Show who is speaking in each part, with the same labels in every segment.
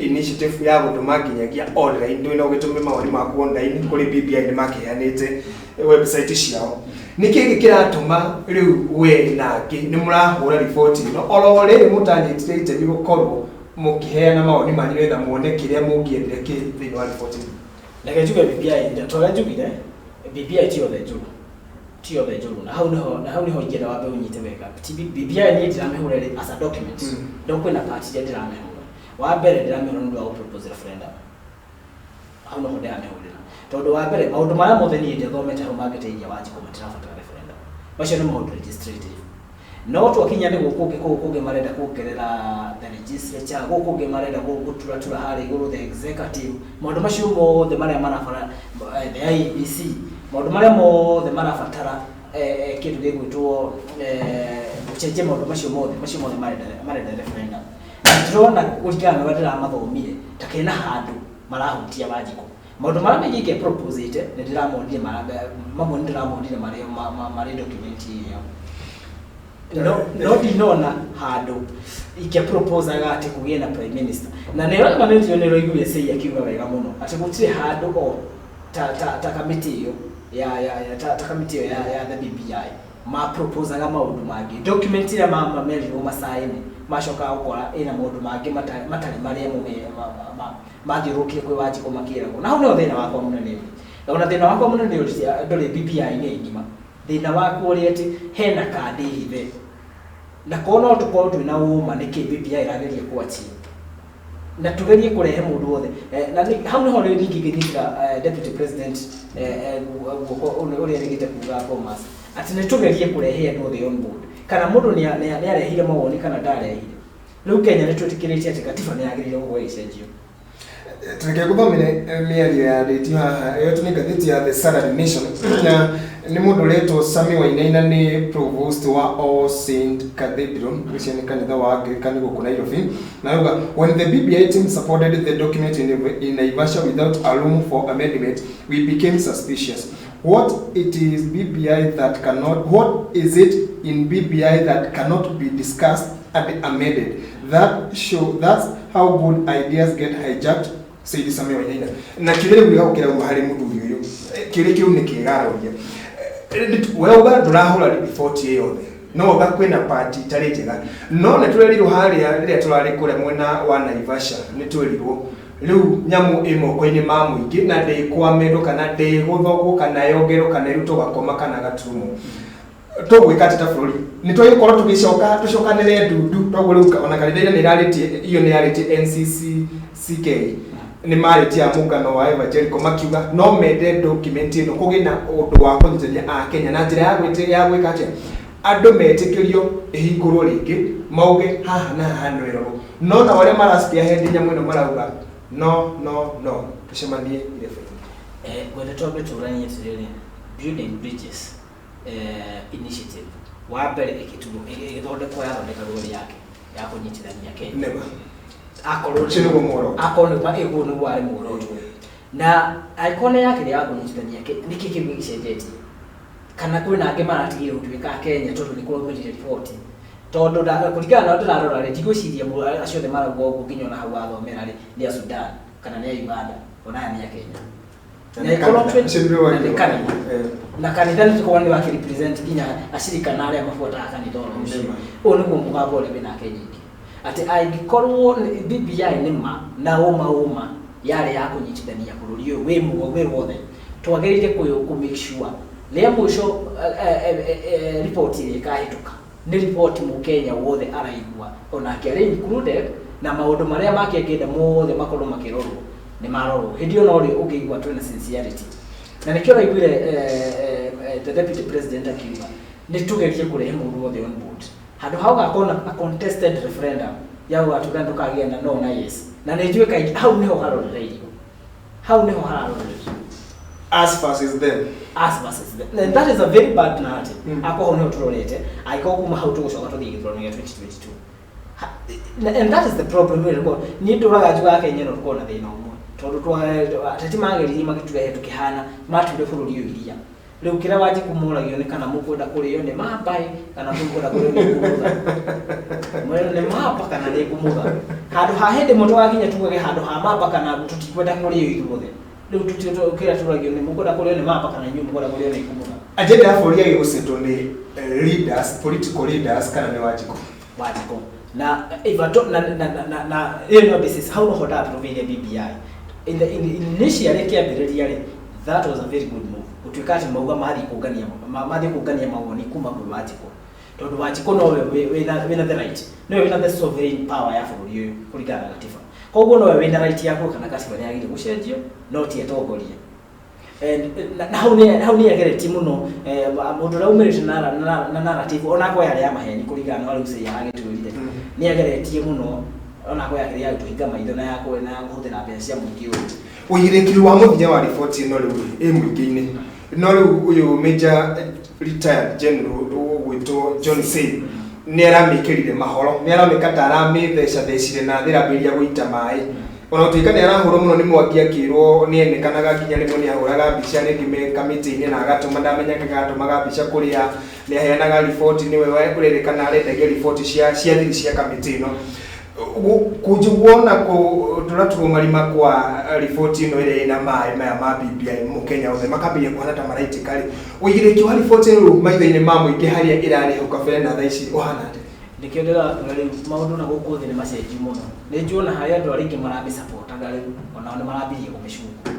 Speaker 1: Initiative ya gũtũma nginyagia online, ndũĩ no ũgĩtũme mawoni maku online kũrĩ BBI, nĩ makĩheanĩte website ciao. Nĩ kĩĩ kĩratũma rĩu we na angĩ nĩ mũrahũra riboti ĩno oro rĩrĩ mũtanyitire itemi gũkorwo mũkĩheana mawoni manyu nĩgetha muone kĩrĩa mũngĩendire kĩ thĩinĩ wa riboti ĩno?
Speaker 2: Reke njuge BBI, ta ũrĩa njugire, BBI ti yothe njũru, ti yothe njũru, na hau nĩho ingĩenda wambe ũnyite wega. Ti BBI niĩ ndiramĩhũra ĩrĩ as a document, no kwĩna part iria ndĩramĩhũra. Wa mbere, ndĩramĩhũra nĩ ũndũ wa gũ-propose referendum. Hau noho ndĩramĩhũrĩra, tondũ wa mbere, maũndũ marĩa mothe niĩ ndĩthomete hau mangĩteithia Wanjikũ matirabatara referendum. Macio nĩ maũndũ legislative. No twakinya nĩ gũkũ kũngĩ, kũu kũngĩ marenda kuongerera the legislature, gũkũ kũngĩ marenda gũturatura harĩa igũrũ the executive, maũndũ macio mothe marĩa marabatara the IEBC, maũndũ marĩa mothe marabatara kĩndũ gĩgwĩtwo gũcenjia, maũndũ macio mothe marenda referendum. Na ndĩrona kũringana na ũrĩa ndĩramathomire ta kena handũ marahutia Wanjikũ. Maũndũ marĩa maingĩ ingĩ proposite nĩ ndĩramonire, mamwe nĩ ndĩramonire marĩ marĩ document ĩyo, no ndinona handũ ingĩa proposaga atĩ kũgĩe na prime minister. Na nĩ ũrona nĩ ũraiguire Sei akiuga wega mũno atĩ gũtirĩ handũ o ta kamĩtĩ ĩyo ya ta kamĩtĩ ĩyo ya the BBI ma proposaga maũndũ mangĩ. Document ĩrĩa merirwo macaĩne, macokaga gũkora ĩna maũndũ mangĩ matarĩ marĩa mo mathiũrũrũkire kwĩ Wanjikũ makĩragwo. Na hau nĩho thĩna wakwa mũnene ũrĩ. Ona thĩna wakwa mũnene ũrĩ ndũrĩ BBI-inĩ ng'ima. Thĩna wakwa ũrĩ atĩ hena kandi hithe, na korwo no tũkorwo twĩna ũma nĩkĩ BBI ĩrageria kũ-achieve na tugerie kũrehe mũndũ wothe. Na hau nĩho rĩu ningĩ ingĩnyitĩra deputy president guoko ũrĩa erĩgĩte kuga Bomas atĩ nĩ tũgerie kũrehe andũ othe on board, kana mũndũ nĩ arehire mawoni kana ndarehire. Rĩu Kenya nĩ twĩtĩkĩrĩte atĩ katiba nĩ yagĩrĩire gũkorwo ĩgĩcenjio.
Speaker 1: Reke ngũthomere mĩario ya rĩtio haha ĩyo nĩ ngathĩti ya The Saturday Nation, na nĩ mũndũ ũretwo Sami Wainaina, nĩ provost wa All Saint Cathedral, ũcio nĩ kanitha wa Anglican gũkũ Nairobi, na auga, "When the BBI team supported the document in Naivasha without a room for amendment, we became suspicious. What it is BBI that cannot what is it in BBI that cannot be discussed and amended? That's how good ideas get hijacked," said Sami Wainaina. Na kĩũria rĩu gĩgũkĩra harĩ mũthuri ũyũ. Kĩũria kĩu nĩ kĩega aroria. We uga ndũrahũra riboti ĩyo yothe, no uga kwĩna part itarĩ njega, no nĩ tũrerirwo harĩa rĩrĩa tũrarĩ kũrĩa mwena wa Naivasha, nĩ twerirwo rĩu nyamũ ĩ moko-inĩ ma mũingĩ na ndĩkwamendwo kana ndĩgũthogwo kana yongerwo kana ĩrutwo gakoma kana gaturumo. Tũgwĩka atĩ ta bũrũri nĩ twagĩkorwo tũgĩcoka tũcokanĩre ndundu toguo rĩu ona kanitha ĩrĩa nĩ ĩrarĩtie iyo nĩ yarĩtie NCCK, nĩ marĩtie a mũngano wa evangelical makiuga no mende document ĩno kũgĩe na ũndũ wa kũnyitithania a Kenya na njĩra ya gwĩka atĩa andũ metĩkĩrio ĩhingũrwo rĩngĩ mauge haha na haha no ĩrorwo, no nao arĩa mara spearhead nyamũ ĩno marauga no, no, no, tũcemanie irebe-inĩ.
Speaker 2: Ngwenda twambe tũranie atĩrĩrĩ, Building Bridges Initiative wa mbere ĩgĩturwo, ĩgĩthondekwo, yathondekagwo ĩrĩ yake ya kũnyitithania Kenya.
Speaker 1: Nĩma.
Speaker 2: Akorwo
Speaker 1: Ũcio nĩguo muoroto.
Speaker 2: Akorwo nĩguo ĩguo nĩguo warĩ muoroto, na angĩkorwo nĩ yakĩrĩ ya kũnyitithania nĩkĩ kĩu gĩgĩcenjetie, kana kwĩna angĩ maratigire gũtuĩka a Kenya tondũ nĩ kũraumĩrire riboti? Tondũ kũringana na ũrĩa ndĩrarora rĩ, ndigwĩciria acio othe marauga ũguo nginya ona hau wathomera rĩ, nĩ a Sudan kana nĩ a Uganda, ona aya nĩ a Kenya.
Speaker 1: Na
Speaker 2: Na
Speaker 1: nĩ
Speaker 2: ĩkorwo
Speaker 1: kanitha. Ũcio nĩwe
Speaker 2: na nĩ
Speaker 1: wagĩrĩirwo.
Speaker 2: kanitha. Na kanitha nĩ tũkorwo nĩ wakĩrepresent nginya acirika na arĩa mabuataga kanitha oro ũcio.
Speaker 1: Nĩma.
Speaker 2: Ũyũ nĩguo mũgambo ũrĩa wĩna Kenya ingĩ, atĩ angĩkorwo BBI nĩ ma na ũma ũma yarĩ ya kũnyitithania bũrũri ũyũ wĩ wĩ wothe, twagĩrĩire kũ make sure rĩa mũico report ĩrĩa ĩkahĩtũka nĩ report mũkenya wothe araigua onake arĩ included, na maũndũ marĩa make angĩenda mothe makorwo makĩrorwo nĩ marorwo. Hĩndĩ ĩyo norĩo ũngĩigua twĩna sincerity, na nĩkĩo ũraiguire the deputy president akiuga nĩ tũgerie kũrehe mũndũ wothe on board handũ ha gũgakorwo na a contested referendum ya gũgatuĩka ndũkagĩa na no na yes. Na nĩ njũĩ kaingĩ hau nĩho harorereirio, hau nĩho hararorereirio.
Speaker 1: Us versus them.
Speaker 2: Us versus them, and that is a very bad narrative. Akorwo hau nĩho tũrorete, angĩkorwo kuma hau tũgũcoka tũthiĩ gĩthurano gĩa 2022. And that is the problem. Rĩrĩ niĩ ndũraga njugaga Kenya no tũkorwo na thĩna ũmwe, tondũ ateti mageririe magĩtũrehe tũkĩhana matuire bũrũri ũyũ iria. Rĩu kĩrĩa Wanjikũ moragio nĩ kana mũkwenda kũrĩo nĩ mambaĩ kana mũkwenda kũrĩo nĩ ngũmũtha. Mwĩrwo nĩ mamba kana nĩ ngũmũtha. Handũ ha hĩndĩ ĩmwe tũgakinya tugage handũ ha mamba kana ngũ tũtikwenda kũrĩo ithuothe. Rĩu kĩrĩa tũragio nĩ mũkwenda kũrĩo nĩ mamba kana inyuĩ mũkwenda kũrĩo nĩ ngũmũtha.
Speaker 1: Agenda ya bũrũri yagĩrĩirwo gũcetwo nĩ leaders, political leaders kana nĩ Wanjikũ?
Speaker 2: Wanjikũ. Na if I don't, na ĩyo nĩyo basis hau noho ndaproveire BBI. In initially kĩambĩrĩria rĩ, that was a very good move. Gũtuĩka atĩ mauga mathiĩ kũngania mawoni kuma kwĩ Wanjikũ. Tondũ Wanjikũ nowe wĩna the right, nowe wĩna the sovereign power ya bũrũri ũyũ kũringana na gatiba. Koguo nowe wĩna right ya kuga kana gatiba nĩ yagĩrĩire gũcenjio, no ti atongoria. And na hau nĩ ageretie mũno mũndũ ũrĩa umĩrĩte na narrative onakorwo yarĩ ya maheni kũringana na ũrĩa Hussein aragĩtwĩrire, nĩ ageretie mũno onakorwo yakĩrĩ ya gũtũhinga maitho na ya kũhũthĩra mbeca cia mũingĩ ũyũ.
Speaker 1: Ũigĩrĩki wa mũthia wa riboti ĩno rĩu ĩ mũingĩ-inĩ, no rĩu ũyũ Major retired general ũgwĩtwo John Seale nĩ aramĩkĩrire mahoro, nĩ aramĩka ta aramĩthecathecire na thĩrambĩrĩria gũita maĩ, ona gũtuĩka nĩ arahũrwo mũno nĩ Mwangi akĩrwo nĩ enekanaga nginya rĩmwe nĩ ahũraga mbica rĩngĩ me kamĩtĩ-inĩ na agatũma, ndamenyekaga atũmaga mbica kũrĩa nĩ aheanaga riboti, nĩwe ũrerĩkana arendagia riboti cia thiri cia kamĩtĩ ĩno. Kũnjiguo na kũtũratũrwo marima kwa riboti ĩno ĩrĩa ĩna maĩ maya ma BBI, mũkenya othe makambĩrĩria kuhana ta maraitĩka rĩ, ũigĩrĩki wa riboti ĩno maitho-inĩ ma mũingĩ harĩa ĩrarĩ hau kabere na thaa ici ũhana atĩa?
Speaker 2: Nĩkĩo ndĩrakwĩra rĩu maũndũ na gũkũ thĩ nĩ macenji mũno. Nĩ njũĩ ona harĩ andũ arĩa aingĩ maramĩcapotaga, rĩu onao nĩ marambirie kũmĩcungu.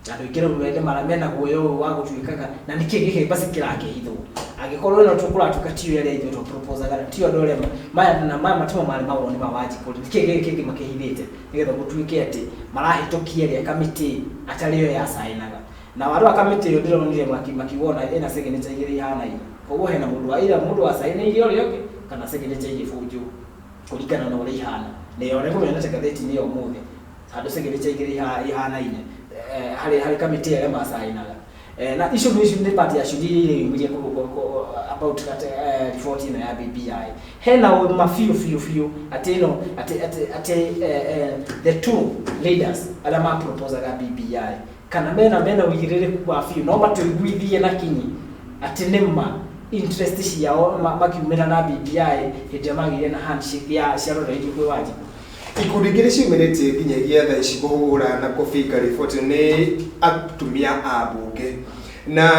Speaker 2: Andũ aingĩ rĩu mena guoya ũyũ wa gũtuĩkaga na nĩkĩ gĩkĩ basi kĩrakĩhithwo, angĩkorwo ĩno tũkũratuĩka tiyo ĩrĩa ithuĩ tũproposaga, tiyo andũ arĩa maya na maya matimo marĩ mawoni ma Wanjikũ, nĩkĩ gĩkĩ kĩngĩ makĩhithĩte nĩgetha gũtuĩke atĩ marahĩtũkia ĩrĩa kamĩtĩ atarĩ yo yacainaga. Na warora kamĩtĩ ĩyo ndĩronire makiuga ona ĩna signature igĩrĩ ihanaine, koguo hena mũndũ wa either mũndũ wacainĩire ũrĩa ũngĩ kana signature igĩbunjwo kũringana na ũrĩa ihana. Na ĩyo nĩkũmenyete ngathĩti-inĩ ya ũmũthĩ handũ signature igĩrĩ ihanaine harĩ kamĩtĩ arĩa macainaga. Na icio nĩ part ya ciũria iria ireyumĩria about that report ĩno ya BBI. Hena ũma biũ biũ biũ atĩ ĩno atĩ the two leaders arĩa maproposaga BBI kana mena ũigĩrĩrĩku wa biũ no matũiguithie na kinyi atĩ nĩ ma interest ciao makiumĩra na BBI hĩndĩ ĩrĩa magĩire na handshake ya ciaroreirio kwĩ Wanjikũ.
Speaker 1: Ikundi igĩrĩ ciumĩrĩtie nginyagia thaa ici kũhũra na kũbinga riboti nĩ atumia a mbunge, na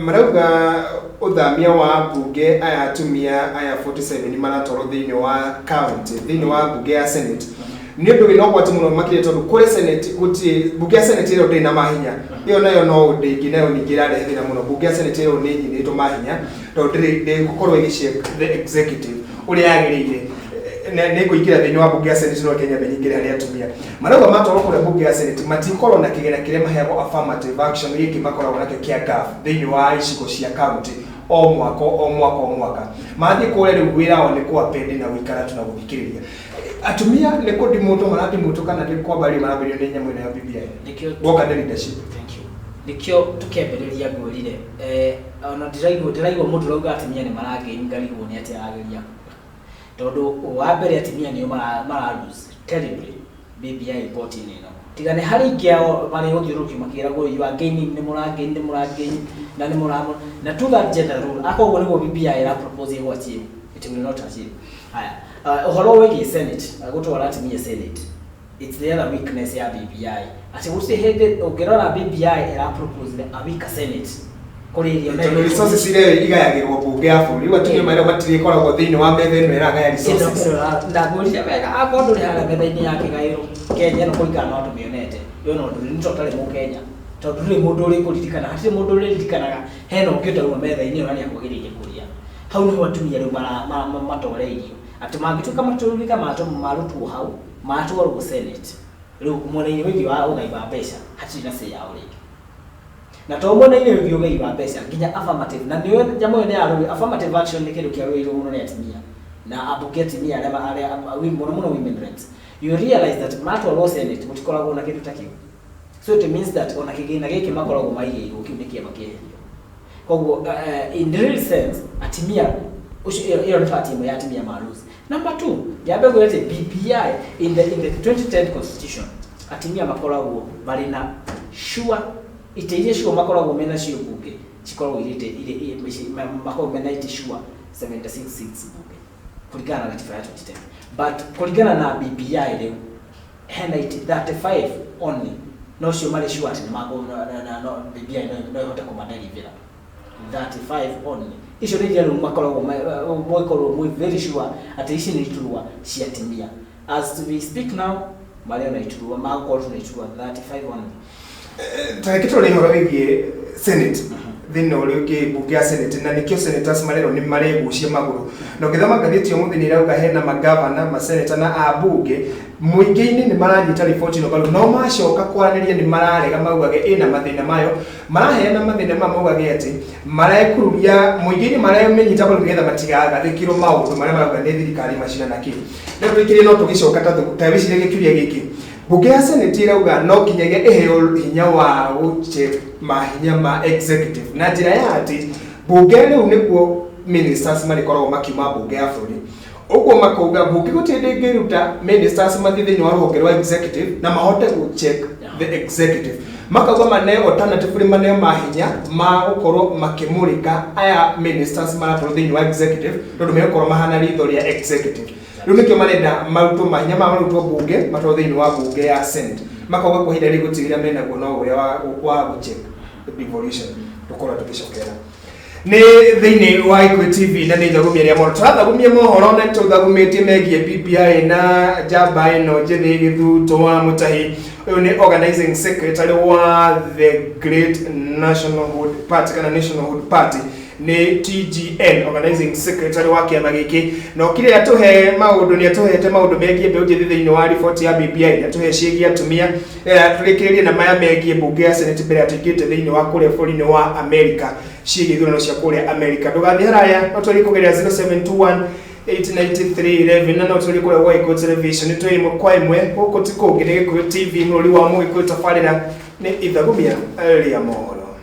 Speaker 1: marauga ũthamia wa mbunge aya atumia aya 47 maratwarwo thĩinĩ wa county, thĩinĩ wa mbunge ya Senate, nĩ ũndũ wĩna ũgwati mũno makĩria, tondũ kũrĩ Senate gũtirĩ mbunge ya Senate ĩyo ndĩrĩ na mahinya. Ĩyo nayo no ũndũ ĩngĩ nayo ningĩ ĩrarehe thĩna mũno. Mbunge ya Senate ĩyo nĩ nyinĩtwo mahinya tondũ ndĩrĩ ndĩgũkorwo ĩgĩcheck the executive ũrĩa yagĩrĩire. Nĩ ngũingĩra thĩinĩ wa mbunge ya Senate, no Kenya menyingĩre harĩ atumia marauga matwarwo kũrĩa mbunge ya Senate matikorwo na kĩgĩna kĩrĩa maheagwo affirmative action gĩkĩ makoragwo nakĩo kĩa GAF thĩinĩ wa icigo cia county o mwaka o mwaka o mwaka. Mathiĩ kũrĩa rĩu wĩra wao nĩ kũapendi na gũikara tu na gũthikĩrĩria. Atumia nĩ kũndimũtwo marandimũtwo kana nĩ kwambĩrĩrio marambĩrĩrio nĩ nyamũ ĩno ya BBI?
Speaker 2: Nĩkĩo
Speaker 1: Woka nĩ leadership.
Speaker 2: Thank you. Nĩkĩo tũkĩambĩrĩria ngwĩrire ona ndĩraigua mũndũ ũrauga atumia nĩ maragain, ngarigwo nĩ atĩa arageria, tondũ wa mbere atumia nĩo mara lose terribly BBI report-inĩ ĩno, tiga nĩ harĩ ingĩ ao marĩ gũthiũrũrũkio makĩragwo you are gaining, nĩ mũragain, nĩ mũragain na nĩ mũra na to that gender rule. Akoguo nĩguo BBI ĩra propose ĩgũ achieve, it will not achieve. Haya, ũhoro wĩgiĩ Senate, gũtwara atumia Senate, it's the other weakness ya BBI, atĩ gũtirĩ hĩndĩ ũngĩrora BBI ĩra propose a weaker Senate kũrĩ iria
Speaker 1: Tondũ resources iria igayagĩrwo mbunge ya bũrũri, rĩu atumia marĩa matirĩkoragwo thĩinĩ wa metha ĩno ĩragaya resources.
Speaker 2: Ndangwĩrire wega, akorwo ndũrĩ harĩa metha-inĩ ya kĩgaĩro Kenya ĩno kũringana na ũndũ mĩonete ĩyo, no ndũrĩ nĩ tondũ ũtarĩ mũkenya, tondũ ndũrĩ mũndũ ũrĩkũririkana, hatirĩ mũndũ ũrĩririkanaga hena ũngĩ ũtauma metha-inĩ ĩyo na nĩakwagĩrĩire kũrĩa hau. Nĩho atumia rĩu matoreirio atĩ mangĩtuĩka matuĩka marutwo hau matwarwo Senate, rĩu mwena-inĩ wĩgiĩ wa ũgai wa mbeca hatirĩ na say yao rĩngĩ, na to mwena-inĩ wĩgiĩ ũgai wa mbeca, nginya affirmative na nĩyo nyamũ ĩyo nĩ yarũĩ. Affirmative action nĩ kĩndũ kĩarũĩirwo mũno nĩ atumia na ambunge atumia arĩa mũno mũno women reps. You realize that matwarwo Senate gũtikoragwo na kĩndũ ta kĩu, so it means that ona kĩgĩna gĩkĩ makoragwo maigĩirwo kĩu nĩ kĩama kĩeherio. Koguo in real sense atumia ũcio ĩyo nĩ part ĩmwe ya atumia ma lose. Number two, nyambe ngwĩre atĩ BBI in the 2010 constitution atumia makoragwo marĩ na sure itĩ iria sure makoragwo mena cio mbunge. Cikoragwo irĩ makoragwo mena itĩ sure 76 seats bunge kũringana na gatiba ya 2010, but kũringana na BBI rĩu hena itĩ 35 only, no cio marĩ sure atĩ no BBI no ĩhote kũmadelivera 35 only. Icio nĩ iria rĩu makoragwo mũgĩkorwo mwĩ very sure atĩ ici nĩ iturwa cia atumia. As we speak now, marĩ ona iturwa magũkorwo na iturwa 35 only.
Speaker 1: Ta reke tũrore ũhoro wĩgiĩ Senate thĩinĩ ũrĩa ũngĩ, mbunge ya Senate, na nĩkĩo senators marerwo nĩ maregucia magũrũ. Na ũngĩthoma ngathĩti ũmũthĩ, nĩ ĩrauga hena magavana, maseneta na ambunge mũingĩ-inĩ nĩ maranyita riboti ĩno mbaru, no macoka kwaranĩria nĩ mararega, maugage ĩna mathĩna mayo. Maraheana mathĩna maya, maugage atĩ marekururia mũingĩ-inĩ, maramĩnyita mbaru nĩgetha matigagathĩkĩrwo maũndũ marĩa marauga nĩ thirikari macina na kĩ. Rĩu tũikĩrie, no tũgĩcoka ta wĩcirie gĩkĩũria gĩkĩ: mbunge ya Senate ĩrauga no nginyagia ĩheo hinya wa gũcheck mahinya ma executive, na njĩra ya atĩ mbunge rĩu nĩkuo ministers marĩkoragwo makiuma mbunge ya bũrũri. Ũguo makauga mbunge gũtirĩ hĩndĩ ĩngĩruta ministers mathiĩ thĩinĩ wa rũhonge rwa executive na mahote gũcheck the executive. Makauga maneo alternative rĩ, maneo mahinya ma gũkorwo makĩmũrĩka aya ministers maratwarwo thĩinĩ wa executive, tondũ megũkorwo mahana ritho rĩa executive. Rĩu nĩkĩo marenda marutwo mahinya ma marutwo mbunge matwarwo thĩinĩ wa mbunge ya Senate. Makauga kwa ihinda rĩrĩ gũtirĩ menaguo no ũrĩa wa gũcheck devolution. Tũkorwo tũgĩcokera nĩ thĩinĩ wa Gĩkũyũ TV na nĩ ithagumia rĩa mohoro. Tũrathagumia mohoro na tũthagumĩtie megiĩ BBI na njamba ĩno njĩthĩ Gĩthutũ wa Mũtahi. Ũyũ nĩ organizing secretary wa the Great Nationalhood Party, kana Nationalhood Party nĩ TGN, organizing secretary wa kĩama gĩkĩ, na okire atũhe maũndũ. Nĩ atũhete maũndũ megiĩ mbeũ njĩthĩ thĩinĩ wa riboti ya BBI, nĩ atũhe ciĩgiĩ atumia. Tũrĩkĩrĩrie na maya megiĩ mbunge ya Senate mbere ya tũingĩrĩte thĩinĩ wa kũrĩa bũrũri-inĩ wa America, ciĩgiĩ ithurano cia kũrĩa America. Ndũgathiĩ haraya, no tũrĩ kũgerera 0721 893 11, na no tũrĩ kũrĩa gwa Gĩkũyũ Television. Nĩ twĩ ĩmwe kwa ĩmwe, gũkũ ti kũngĩ, nĩ Gĩkũyũ TV, mũrũri wa Mũgĩkũyũ. Tabarĩra nĩ ithagumia rĩa mohoro.